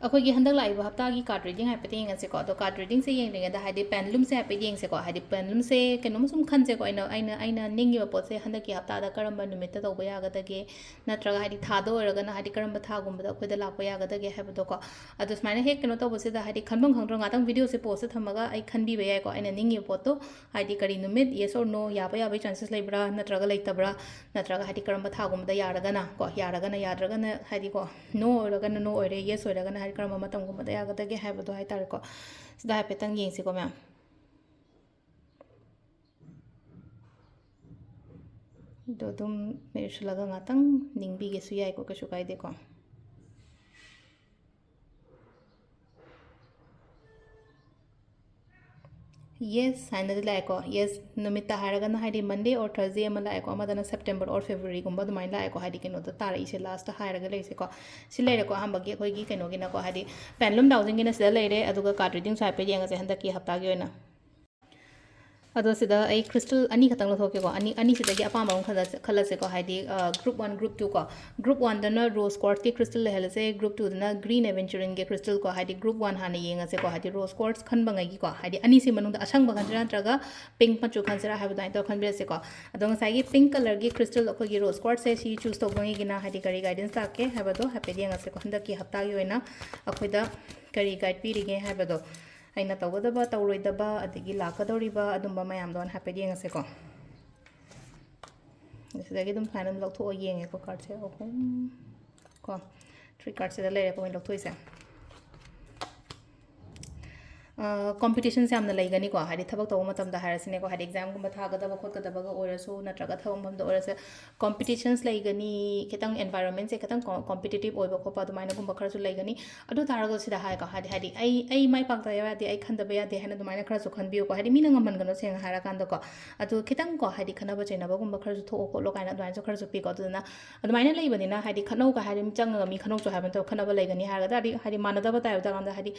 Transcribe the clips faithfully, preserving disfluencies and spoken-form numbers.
ꯑꯩꯈꯣꯏꯒꯤ ꯍꯟꯗꯛ ꯂꯥꯛꯏꯕ ꯍꯞꯇꯥꯒꯤ card reading ꯍꯥꯏꯐꯦꯠ ꯌꯦꯡꯉꯁꯤꯀꯣ꯫ ꯑꯗꯣ card readingꯁꯦ ꯌꯦꯡꯗ꯭ꯔꯤꯉꯩꯗ ꯍꯥꯏꯗꯤ pendulumꯁꯦ ꯍꯥꯏꯐꯦꯠ ꯌꯦꯡꯁꯤꯀꯣ꯫ ꯍꯥꯏꯗꯤ pendulumꯁꯦ ꯀꯩꯅꯣꯝ ꯁꯨꯝ ꯈꯟꯁꯦꯀꯣ꯫ ꯑꯩꯅ, ꯑꯩꯅ, ꯑꯩꯅ ꯅꯤꯡꯉꯤꯕ ꯄꯣꯠꯁꯦ ꯍꯟꯗꯛꯀꯤ ꯍꯞꯇꯥꯗ ꯀꯔꯝꯕ ꯅꯨꯃꯤꯠꯇ ꯇꯧꯕ ꯌꯥꯒꯗꯒꯦ, ꯅꯠꯇ꯭ꯔꯒ ꯍꯥꯏꯗꯤ ꯊꯥꯗ ꯑꯣꯏꯔꯒꯅ ꯍꯥꯏꯗꯤ ꯀꯔꯝꯕ ꯊꯥꯒꯨꯝꯕꯗ ꯑꯩꯈꯣꯏꯗ ꯂꯥꯛꯄ ꯌꯥꯒꯗꯒꯦ ꯍꯥꯏꯕꯗꯣꯀꯣ꯫ ꯑꯗꯣ ꯁꯨꯃꯥꯏꯅ ꯍꯦꯛ ꯀꯩꯅꯣ ꯇꯧꯕꯁꯤꯗ ꯍꯥꯏꯗꯤ ꯈꯟꯐꯝ ꯈꯪꯗ꯭ꯔꯣ, ꯉꯥꯛꯇꯪ videoꯁꯦ pauseꯇ ꯊꯝꯃꯒ ꯑꯩ ꯈꯟꯕꯤꯕ ꯌꯥꯏꯀꯣ꯫ ꯑꯩꯅ ꯅꯤꯡꯉꯤꯕ ꯄꯣꯠꯇꯣ ꯍꯥꯏꯗꯤ ꯀꯔꯤ ꯅꯨꯃꯤꯠ, yes or no, ꯌꯥꯕ ꯌꯥꯕꯒꯤ chances ꯂꯩꯕ꯭ꯔꯥ, ꯅꯠꯇ꯭ꯔꯒ ꯂꯩꯇꯕ꯭ꯔꯥ, ꯅꯠꯇ꯭ꯔꯒ ꯍꯥꯏꯗꯤ ꯀꯔꯝꯕ ꯊꯥꯒꯨꯝꯕꯗ ꯌꯥꯔꯒꯅ ꯀꯣ, ꯌꯥꯔꯒꯅ, ꯌꯥꯗ꯭ꯔꯒꯅ ꯍꯥꯏꯗꯤꯀꯣ, no ꯑꯣꯏꯔꯒꯅ no ꯑꯣꯏꯔꯦ, yes ꯑꯣꯏꯔꯒꯅ ꯍꯥꯏꯗꯤ ꯀꯔꯝꯕ ꯃꯇꯝꯒꯨꯝꯕꯗ ꯌꯥꯒꯗꯒꯦ ꯍꯥꯏꯕꯗꯣ ꯍꯥꯏꯇꯥꯔꯦꯀꯣ꯫ ꯁꯤꯗ ꯍꯥꯏꯐꯦꯠꯇꯪ ꯌꯦꯡꯁꯤꯀꯣ ꯃꯌꯥꯝ꯫ ꯑꯗꯣ ꯑꯗꯨꯝ ꯃꯤꯠ ꯎꯏꯁꯤꯜꯂꯒ ꯉꯥꯛꯇꯪ ꯅꯤꯡꯕꯤꯒꯦꯁꯨ ꯌꯥꯏꯀꯣ, ꯀꯩꯁꯨ ꯀꯥꯏꯗꯦꯀꯣ꯫ Yes ꯍꯥꯏꯅꯗꯤ ꯂꯥꯛꯑꯦꯀꯣ꯫ Yes ꯅꯨꯃꯤꯠꯇ ꯍꯥꯏꯔꯒꯅ ꯍꯥꯏꯗꯤ Monday or Thursday ꯑꯃ ꯂꯥꯛꯑꯦꯀꯣ, ꯑꯃꯗꯅ September or Februaryꯒꯨꯝꯕ ꯑꯗꯨꯃꯥꯏꯅ ꯂꯥꯛꯑꯦꯀꯣ꯫ ꯍꯥꯏꯗꯤ ꯀꯩꯅꯣꯗ ꯇꯥꯔꯛꯏꯁꯦ, lastꯇ ꯍꯥꯏꯔꯒ ꯂꯩꯔꯤꯁꯦꯀꯣ꯫ ꯁꯤ ꯂꯩꯔꯦꯀꯣ ꯑꯍꯥꯟꯕꯒꯤ ꯑꯩꯈꯣꯏꯒꯤ ꯀꯩꯅꯣꯒꯤꯅꯀꯣ, ꯍꯥꯏꯗꯤ pendulum dowsingꯒꯤꯅ ꯁꯤꯗ ꯂꯩꯔꯦ, ꯑꯗꯨꯒ card readingꯁꯨ ꯍꯥꯏꯐꯦꯠ ꯌꯦꯡꯉꯁꯦ ꯍꯟꯗꯛꯀꯤ ꯍꯞꯇꯥꯒꯤ ꯑꯣꯏꯅ꯫ ꯑꯗꯣ ꯁꯤꯗ ꯑꯩ crystal ꯑꯅꯤ ꯈꯛꯇꯪ ꯂꯧꯊꯣꯛꯀꯦꯀꯣ꯫ ꯑꯅꯤ, ꯑꯅꯤꯁꯤꯗꯒꯤ ꯑꯄꯥꯝꯕ ꯑꯃ ꯈꯜꯂꯁꯦ, ꯈꯜꯂꯁꯦꯀꯣ꯫ ꯍꯥꯏꯗꯤ, ꯑ, group one, group two ꯀꯣ꯫ Group oneꯗꯅ rose quartzꯀꯤ crystal ꯂꯩꯍꯜꯂꯁꯦ, group twoꯗꯅ green aventurinꯒꯤ crystal ꯀꯣ꯫ ꯍꯥꯏꯗꯤ group one ꯍꯥꯟꯅ ꯌꯦꯡꯉꯁꯦꯀꯣ꯫ ꯍꯥꯏꯗꯤ rose quartz ꯈꯟꯕꯉꯩꯒꯤꯀꯣ꯫ ꯍꯥꯏꯗꯤ ꯑꯅꯤꯁꯤ ꯃꯅꯨꯡꯗ ꯑꯁꯪꯕ ꯈꯟꯁꯤꯔꯥ ꯅꯠꯇ꯭ꯔꯒ pink ꯃꯆꯨ ꯈꯟꯁꯤꯔꯥ ꯍꯥꯏꯕ ꯑꯗꯨꯃꯥꯏꯅ ꯇꯧꯔ ꯈꯟꯕꯤꯔꯁꯦꯀꯣ꯫ ꯑꯗꯣ ꯉꯁꯥꯏꯒꯤ pink colourꯒꯤ crystal ꯑꯩꯈꯣꯏꯒꯤ rose quartzꯁꯦ ꯁꯤ choose ꯇꯧꯕꯉꯩꯒꯤꯅ ꯍꯥꯏꯗꯤ ꯀꯔꯤ guidance ꯂꯥꯛꯀꯦ ꯍꯥꯏꯕꯗꯣ ꯍꯥꯏꯐꯦꯠ ꯌꯦꯡꯉꯁꯦꯀꯣ꯫ ꯍꯟꯗꯛꯀꯤ ꯍꯞꯇꯥꯒꯤ ꯑꯣꯏꯅ ꯑꯩꯈꯣꯏꯗ ꯀꯔꯤ guide ꯄꯤꯔꯤꯒꯦ ꯍꯥꯏꯕꯗꯣ, ꯑꯩꯅ ꯇꯧꯒꯗꯕ, ꯇꯧꯔꯣꯏꯗꯕ, ꯑꯗꯒꯤ ꯂꯥꯛꯀꯗꯧꯔꯤꯕ ꯑꯗꯨꯝꯕ ꯃꯌꯥꯝꯗꯣ ꯍꯥꯏꯐꯦꯠ ꯌꯦꯡꯉꯁꯦꯀꯣ꯫ ꯁꯤꯗꯒꯤ ꯑꯗꯨꯝ ꯁꯨꯃꯥꯏꯅ ꯑꯗꯨꯝ ꯂꯧꯊꯣꯛꯑ ꯌꯦꯡꯉꯦꯀꯣ꯫ Cardꯁꯦ ꯑꯍꯨꯝ ꯀꯣ, three cardꯁꯤꯗ ꯂꯩꯔꯦꯀꯣ ꯑꯩꯅ ꯂꯧꯊꯣꯛꯏꯁꯦ꯫ ꯑ, competitionꯁꯦ ꯌꯥꯝꯅ ꯂꯩꯒꯅꯤꯀꯣ꯫ ꯍꯥꯏꯗꯤ ꯊꯕꯛ ꯇꯧꯕ ꯃꯇꯝꯗ ꯍꯥꯏꯔꯁꯤꯅꯦꯀꯣ, ꯍꯥꯏꯗꯤ examꯒꯨꯝꯕ ꯊꯥꯒꯗꯕ ꯈꯣꯠꯀꯗꯕꯒ ꯑꯣꯏꯔꯁꯨ, ꯅꯠꯇ꯭ꯔꯒ ꯊꯕꯛ ꯃꯐꯝꯗ ꯑꯣꯏꯔꯁꯨ, competitions ꯂꯩꯒꯅꯤ꯫ ꯈꯤꯇꯪ environmentꯁꯦ ꯈꯤꯇꯪ ꯀꯣ-, competitive ꯑꯣꯏꯕ ꯈꯣꯠꯄ ꯑꯗꯨꯃꯥꯏꯅꯒꯨꯝꯕ ꯈꯔꯁꯨ ꯂꯩꯒꯅꯤ꯫ ꯑꯗꯨ ꯇꯥꯔꯒꯁꯨ ꯁꯤꯗ ꯍꯥꯏꯀꯣ, ꯍꯥꯏꯗꯤ, ꯍꯥꯏꯗꯤ ꯑꯩ, ꯑꯩ ꯃꯥꯏ ꯄꯥꯛꯇꯕ ꯌꯥꯗꯦ, ꯑꯩ ꯈꯟꯗꯕ ꯌꯥꯗꯦ ꯍꯥꯏꯅ ꯑꯗꯨꯃꯥꯏꯅ ꯈꯔꯁꯨ ꯈꯟꯕꯤꯌꯨꯀꯣ꯫ ꯍꯥꯏꯗꯤ ꯃꯤꯅ ꯉꯝꯍꯟꯒꯅꯣ, ꯁꯦꯡꯅ ꯍꯥꯏꯔꯀꯥꯟꯗꯀꯣ꯫ ꯑꯗꯨ ꯈꯤꯇꯪ ꯀꯣ, ꯍꯥꯏꯗꯤ ꯈꯠꯅꯕ ꯆꯩꯅꯕꯒꯨꯝꯕ ꯈꯔꯁꯨ ꯊꯣꯛꯑꯣ ꯈꯣꯠꯂꯣ ꯀꯥꯏꯅ ꯑꯗꯨꯃꯥꯏꯅꯁꯨ ꯈꯔꯁꯨ ꯄꯤꯀꯣ꯫ ꯑꯗꯨꯗꯨꯅ ꯑꯗꯨꯃꯥꯏꯅ ꯂꯩꯕꯅꯤꯅ ꯍꯥꯏꯗꯤ ꯈꯠꯅꯧꯒ ꯍꯥꯏꯔꯗꯤ ꯆꯪꯉꯒ ꯃꯤ ꯈꯠꯅꯧ ꯆꯣ ꯍꯥꯏꯕ ꯅꯠꯇꯕ, ꯈꯠꯅꯕ ꯂꯩꯒꯅꯤ ꯍꯥꯏꯔꯒ ꯇꯥꯔꯗꯤ ꯍꯥꯏꯗꯤ ꯃꯥꯟꯅꯗꯕ ꯇꯥꯏꯞ ꯇꯧꯔꯀꯥꯟꯗ ꯍꯥꯏꯗꯤ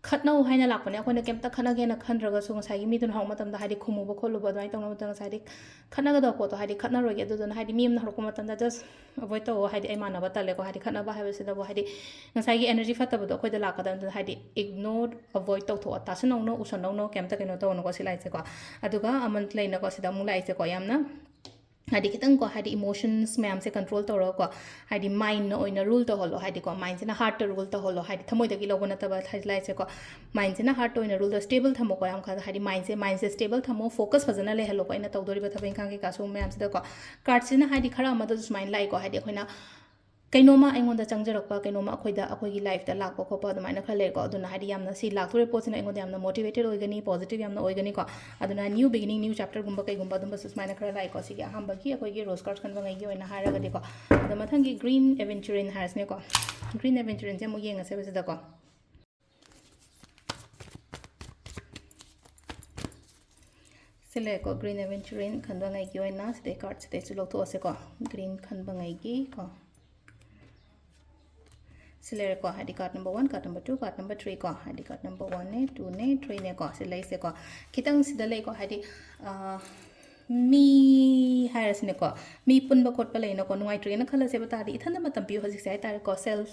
ꯈꯠꯅꯧ ꯍꯥꯏꯅ ꯂꯥꯛꯄꯅꯦ꯫ ꯑꯩꯈꯣꯏꯅ ꯀꯩꯝꯇ ꯈꯠꯅꯒꯦꯅ ꯈꯟꯗ꯭ꯔꯒꯁꯨ ꯉꯁꯥꯏꯒꯤ ꯃꯤꯗꯨꯅ ꯍꯧꯔꯛꯄ ꯃꯇꯝꯗ ꯍꯥꯏꯗꯤ ꯈꯨꯝꯃꯨꯕ ꯈꯣꯠꯂꯨꯕ ꯑꯗꯨꯃꯥꯏꯅ ꯇꯧꯅꯕ ꯃꯇꯝꯗ ꯉꯁꯥꯏꯗꯤ ꯈꯠꯅꯒꯗꯕ ꯄꯣꯠꯇꯣ ꯍꯥꯏꯗꯤ ꯈꯠꯅꯔꯣꯏꯒꯦ꯫ ꯑꯗꯨꯗꯨꯅ ꯍꯥꯏꯗꯤ ꯃꯤ ꯑꯃꯅ ꯍꯧꯔꯛꯄ ꯃꯇꯝꯗ just avoid ꯇꯧꯋꯣ꯫ ꯍꯥꯏꯗꯤ ꯑꯩ ꯃꯥꯟꯅꯕ ꯇꯜꯂꯦꯀꯣ꯫ ꯍꯥꯏꯗꯤ ꯈꯠꯅꯕ ꯍꯥꯏꯕꯁꯤꯗꯕꯨ ꯍꯥꯏꯗꯤ ꯉꯁꯥꯏꯒꯤ energy ꯐꯠꯇꯕꯗꯣ ꯑꯩꯈꯣꯏꯗ ꯂꯥꯛꯀꯗꯕꯗꯨꯅ ꯍꯥꯏꯗꯤ ignore, avoid ꯇꯧꯊꯣꯛꯑꯣ, ꯇꯥꯁꯟꯅꯧꯅꯣ, ꯎꯁꯟꯅꯧꯅꯣ, ꯀꯩꯝꯇ ꯀꯩꯅꯣ ꯇꯧꯅꯨꯀꯣ ꯁꯤ ꯂꯥꯏꯁꯦꯀꯣ꯫ ꯑꯗꯨꯒ ꯑꯃ ꯂꯩꯅꯀꯣ ꯁꯤꯗ ꯑꯃꯨꯛ ꯂꯥꯛꯏꯁꯦꯀꯣ, ꯌꯥꯝꯅ ꯍꯥꯏꯗꯤ ꯈꯤꯇꯪꯀꯣ ꯍꯥꯏꯗꯤ emotions ꯃꯌꯥꯝꯁꯦ control ꯇꯧꯔꯒꯀꯣ ꯍꯥꯏꯗꯤ mindꯅ ꯑꯣꯏꯅ rule ꯇꯧꯍꯜꯂꯣ꯫ ꯍꯥꯏꯗꯤꯀꯣ mindꯁꯤꯅ heartꯇ rule ꯇꯧꯍꯜꯂꯣ꯫ ꯍꯥꯏꯗꯤ ꯊꯃꯣꯏꯗꯒꯤ ꯂꯧꯕ ꯅꯠꯇꯕ ꯍꯥꯏꯗꯤ ꯂꯥꯏꯁꯦꯀꯣ, mindꯁꯤꯅ heartꯇ ꯑꯣꯏꯅ ruleꯗ stable ꯊꯝꯃꯣꯀꯣ꯫ ꯌꯥꯝ ꯈꯔ ꯍꯥꯏꯗꯤ mindꯁꯦ, mindꯁꯦ stable ꯊꯝꯃꯣ, focus ꯐꯖꯅ ꯂꯩꯍꯜꯂꯣꯀꯣ ꯑꯩꯅ ꯇꯧꯗꯣꯔꯤꯕ ꯊꯕꯛ ꯏꯪꯈꯥꯡ ꯀꯩꯀꯥ ꯁꯨꯝ ꯃꯌꯥꯝꯁꯤꯗꯀꯣ꯫ Cardꯁꯤꯅ ꯍꯥꯏꯗꯤ ꯈꯔ ꯑꯃꯗꯁꯨ ꯁꯨꯃꯥꯏꯅ ꯂꯥꯛꯏꯀꯣ, ꯍꯥꯏꯗꯤ ꯑꯩꯈꯣꯏꯅ ꯀꯩꯅꯣꯝꯃ ꯑꯩꯉꯣꯟꯗ ꯆꯪꯖꯔꯛꯄ, ꯀꯩꯅꯣꯝꯃ ꯑꯩꯈꯣꯏꯗ, ꯑꯩꯈꯣꯏꯒꯤ lifeꯇ ꯂꯥꯛꯄ ꯈꯣꯠꯄ ꯑꯗꯨꯃꯥꯏꯅ ꯈꯔ ꯂꯩꯀꯣ꯫ ꯑꯗꯨꯅ ꯍꯥꯏꯗꯤ ꯌꯥꯝꯅ ꯁꯤ ꯂꯥꯛꯇꯣꯔꯤꯕ ꯄꯣꯠꯁꯤꯅ ꯑꯩꯉꯣꯟꯗ ꯌꯥꯝꯅ motivated ꯑꯣꯏꯒꯅꯤ, positive ꯌꯥꯝꯅ ꯑꯣꯏꯒꯅꯤꯀꯣ꯫ ꯑꯗꯨꯅ new beginning, new chapterꯒꯨꯝꯕ ꯀꯩꯒꯨꯝꯕ ꯑꯗꯨꯝꯕꯁꯨ ꯁꯨꯃꯥꯏꯅ ꯈꯔ ꯂꯥꯛꯏꯀꯣ꯫ ꯁꯤꯒꯤ ꯑꯍꯥꯟꯕꯒꯤ ꯑꯩꯈꯣꯏꯒꯤ rose card ꯈꯟꯕꯉꯩꯒꯤ ꯑꯣꯏꯅ ꯍꯥꯏꯔꯒꯗꯤꯀꯣ꯫ ꯑꯗꯣ ꯃꯊꯪꯒꯤ green aventurine ꯍꯥꯏꯔꯁꯤꯅꯦꯀꯣ꯫ Green aventurineꯁꯦ ꯑꯃꯨꯛ ꯌꯦꯡꯉꯁꯦꯕ ꯁꯤꯗꯀꯣ꯫ ꯁꯤ ꯂꯩꯔꯦꯀꯣ, green aventurine ꯈꯟꯕꯉꯩꯒꯤ ꯑꯣꯏꯅ ꯁꯤꯗꯩ card ꯁꯤꯗꯩꯁꯨ ꯂꯧꯊꯣꯛꯑꯁꯦꯀꯣ, green ꯈꯟꯕꯉꯩꯒꯤ ꯀꯣ꯫ ꯁꯤ ꯂꯩꯔꯦꯀꯣ, ꯍꯥꯏꯗꯤ card number one, card number two, card number three ꯀꯣ, ꯍꯥꯏꯗꯤ card number oneꯅꯦ, twoꯅꯦ, threeꯅꯦꯀꯣ꯫ ꯁꯤ ꯂꯩꯁꯦꯀꯣ꯫ ꯈꯤꯇꯪ ꯁꯤꯗ ꯂꯩꯀꯣ, ꯍꯥꯏꯗꯤ ꯃꯤ ꯍꯥꯏꯔꯁꯤꯅꯦꯀꯣ, ꯃꯤ ꯄꯨꯟꯕ ꯈꯣꯠꯄ ꯂꯩꯅꯀꯣ, ꯅꯨꯡꯉꯥꯏꯇ꯭ꯔꯦꯅ ꯈꯜꯂꯁꯦꯕ ꯇꯥꯔꯗꯤ ꯏꯊꯟꯗ ꯃꯇꯝ ꯄꯤꯌꯨ ꯍꯧꯖꯤꯛꯁꯦ ꯍꯥꯏ ꯇꯥꯔꯦꯀꯣ꯫ Self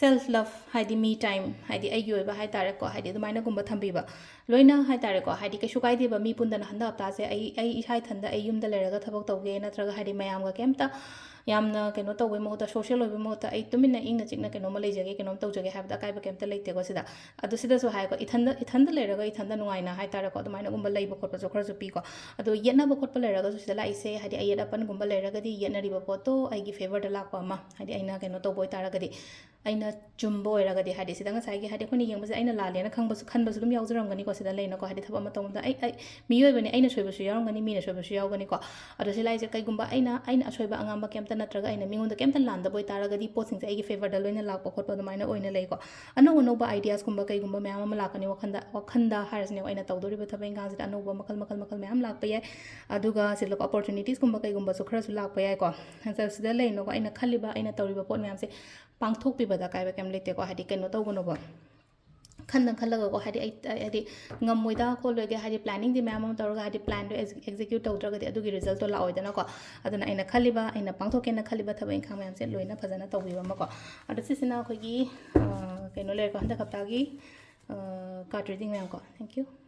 self love ꯍꯥꯏꯗꯤ me time, ꯍꯥꯏꯗꯤ ꯑꯩꯒꯤ ꯑꯣꯏꯕ ꯍꯥꯏ ꯇꯥꯔꯦꯀꯣ, ꯍꯥꯏꯗꯤ ꯑꯗꯨꯃꯥꯏꯅꯒꯨꯝꯕ ꯊꯝꯕꯤꯕ ꯂꯣꯏꯅ ꯍꯥꯏ ꯇꯥꯔꯦꯀꯣ꯫ ꯍꯥꯏꯗꯤ ꯀꯩꯁꯨ ꯀꯥꯏꯗꯦꯕ, ꯃꯤ ꯄꯨꯟꯗꯅ ꯍꯟꯗꯛ ꯍꯞꯇꯥꯁꯦ ꯑꯩ, ꯑꯩ ꯏꯁꯥ ꯏꯊꯟꯗ ꯑꯩ ꯌꯨꯝꯗ ꯂꯩꯔꯒ ꯊꯕꯛ ꯇꯧꯒꯦ, ꯅꯠꯇ꯭ꯔꯒ ꯍꯥꯏꯗꯤ ꯃꯌꯥꯝꯒ ꯀꯩꯝꯇ ꯌꯥꯝꯅ ꯀꯩꯅꯣ ꯇꯧꯕꯩ ꯃꯍꯨꯠꯇ, social ꯑꯣꯏꯕꯩ ꯃꯍꯨꯠꯇ ꯑꯩ ꯇꯨꯃꯤꯟꯅ ꯏꯪꯅ ꯆꯤꯛꯅ ꯀꯩꯅꯣꯝꯃ ꯂꯩꯖꯒꯦ, ꯀꯩꯅꯣꯝ ꯇꯧꯖꯒꯦ ꯍꯥꯏꯕꯗ ꯑꯀꯥꯏꯕ ꯀꯩꯝꯇ ꯂꯩꯇꯦꯀꯣ ꯁꯤꯗ꯫ ꯑꯗꯣ ꯁꯤꯗꯁꯨ ꯍꯥꯏꯀꯣ, ꯏꯊꯟꯗ, ꯏꯊꯟꯗ ꯂꯩꯔꯒ ꯏꯊꯟꯗ ꯅꯨꯡꯉꯥꯏꯅ ꯍꯥꯏ ꯇꯥꯔꯦꯀꯣ, ꯑꯗꯨꯃꯥꯏꯅꯒꯨꯝꯕ ꯂꯩꯕ ꯈꯣꯠꯄꯁꯨ ꯈꯔꯁꯨ ꯄꯤꯀꯣ꯫ ꯑꯗꯣ ꯌꯦꯠꯅꯕ ꯈꯣꯠꯄ ꯂꯩꯔꯒꯁꯨ ꯁꯤꯗ ꯂꯥꯛꯏꯁꯦ, ꯍꯥꯏꯗꯤ ꯑꯌꯦꯠ ꯑꯄꯟꯒꯨꯝꯕ ꯂꯩꯔꯒꯗꯤ ꯌꯦꯠꯅꯔꯤꯕ ꯄꯣꯠꯇꯣ ꯑꯩꯒꯤ favourꯗ ꯂꯥꯛꯄ ꯑꯃ, ꯍꯥꯏꯗꯤ ꯑꯩꯅ ꯀꯩꯅꯣ ꯇꯧꯕ ꯑꯣꯏꯇꯥꯔꯒꯗꯤ, ꯑꯩꯅ ꯆꯨꯝꯕ ꯑꯣꯏꯔꯒꯗꯤ, ꯍꯥꯏꯗꯤ ꯁꯤꯗ ꯉꯁꯥꯏꯒꯤ ꯍꯥꯏꯗꯤ ꯑꯩꯈꯣꯏꯅ ꯌꯦꯡꯕꯁꯦ ꯑꯩꯅ ꯂꯥꯜꯂꯦꯅ ꯈꯪꯕꯁꯨ, ꯈꯟꯕꯁꯨ ꯑꯗꯨꯝ ꯌꯥꯎꯖꯔꯝꯒꯅꯤꯀꯣ꯫ ꯁꯤꯗ ꯂꯩꯅꯀꯣ, ꯍꯥꯏꯗꯤ ꯊꯕꯛ ꯑꯃ ꯇꯧꯕꯗ ꯑꯩ, ꯑꯩ ꯃꯤꯑꯣꯏꯕꯅꯤ, ꯑꯩꯅ ꯁꯣꯏꯕꯁꯨ ꯌꯥꯎꯔꯝꯒꯅꯤ, ꯃꯤꯅ ꯁꯣꯏꯕꯁꯨ ꯌꯥꯎꯒꯅꯤꯀꯣ꯫ ꯑꯗꯣ ꯁꯤ ꯂꯥꯛꯏꯁꯦ ꯀꯩꯒꯨꯝꯕ ꯑꯩꯅ, ꯑꯩꯅ ꯑꯁꯣꯏꯕ ꯑꯉꯥꯝꯕ ꯀꯩꯝꯇ ꯅꯠꯇ꯭ꯔꯒ ꯑꯩꯅ ꯃꯤꯉꯣꯟꯗ ꯀꯩꯝꯇ ꯂꯥꯟꯗꯕ ꯑꯣꯏꯇꯥꯔꯒꯗꯤ ꯄꯣꯠꯁꯤꯡꯁꯦ ꯑꯩꯒꯤ favourꯗ ꯂꯣꯏꯅ ꯂꯥꯛꯄ ꯈꯣꯠꯄ ꯑꯗꯨꯃꯥꯏꯅ ꯑꯣꯏꯅ ꯂꯩꯀꯣ꯫ ꯑꯅꯧ ꯑꯅꯧꯕ ideasꯀꯨꯝꯕ ꯀꯩꯒꯨꯝꯕ ꯃꯌꯥꯝ ꯑꯃ ꯂꯥꯛꯀꯅꯤ ꯋꯥꯈꯜꯗ, ꯋꯥꯈꯜꯗ ꯍꯥꯏꯔꯁꯤꯅꯦꯀꯣ꯫ ꯑꯩꯅ ꯇꯧꯗꯣꯔꯤꯕ ꯊꯕꯛ ꯏꯪꯈꯥꯡꯁꯤꯗ ꯑꯅꯧꯕ ꯃꯈꯜ, ꯃꯈꯜ, ꯃꯈꯜ ꯃꯌꯥꯝ ꯂꯥꯛꯄ ꯌꯥꯏ꯫ ꯑꯗꯨꯒ ꯁꯤꯗ opportunitiesꯀꯨꯝꯕ ꯀꯩꯒꯨꯝꯕꯁꯨ ꯈꯔꯁꯨ ꯂꯥꯛꯄ ꯌꯥꯏꯀꯣ꯫ ꯑꯗ ꯁꯤꯗ ꯂꯩꯅꯀꯣ, ꯑꯩꯅ ꯈꯜꯂꯤꯕ, ꯑꯩꯅ ꯇꯧꯔꯤꯕ ꯄꯣꯠ ꯃꯌꯥꯝꯁꯦ ꯄꯥꯡꯊꯣꯛꯄꯤꯕꯗ ꯑꯀꯥꯏꯕ ꯀꯩꯝ ꯂꯩꯇꯦꯀꯣ꯫ ꯍꯥꯏꯗꯤ ꯀꯩꯅꯣ ꯇꯧꯒꯅꯣꯕ, ꯈꯟꯗꯪ ꯈꯜꯂꯒꯀꯣ, ꯍꯥꯏꯗꯤ ꯑꯩ, ꯑꯩ, ꯍꯥꯏꯗꯤ ꯉꯝꯃꯣꯏꯗ ꯈꯣꯠꯂꯣꯏꯒꯦ, ꯍꯥꯏꯗꯤ planning ꯗꯤ ꯃꯌꯥꯝ ꯑꯃ ꯇꯧꯔꯒ, ꯍꯥꯏꯗꯤ plan ꯗꯣ execute ꯇꯧꯗ꯭ꯔꯒꯗꯤ ꯑꯗꯨꯒꯤ result ꯇꯣ ꯂꯥꯛꯑꯣꯏꯗꯅꯀꯣ꯫ ꯑꯗꯨꯅ ꯑꯩꯅ ꯈꯜꯂꯤꯕ, ꯑꯩꯅ ꯄꯥꯡꯊꯣꯛꯀꯦꯅ ꯈꯜꯂꯤꯕ ꯊꯕꯛ ꯏꯪꯈꯥꯡ ꯃꯌꯥꯝꯁꯦ ꯂꯣꯏꯅ ꯐꯖꯅ ꯇꯧꯕꯤꯕ ꯑꯃꯀꯣ꯫ ꯑꯗꯣ ꯁꯤꯁꯤꯅ ꯑꯩꯈꯣꯏꯒꯤ, ꯑ, ꯀꯩꯅꯣ ꯂꯩꯔꯦꯀꯣ, ꯍꯟꯗꯛ ꯍꯞꯇꯥꯒꯤ, ꯑ, card reading ꯃꯌꯥꯝꯀꯣ꯫ Thank you꯫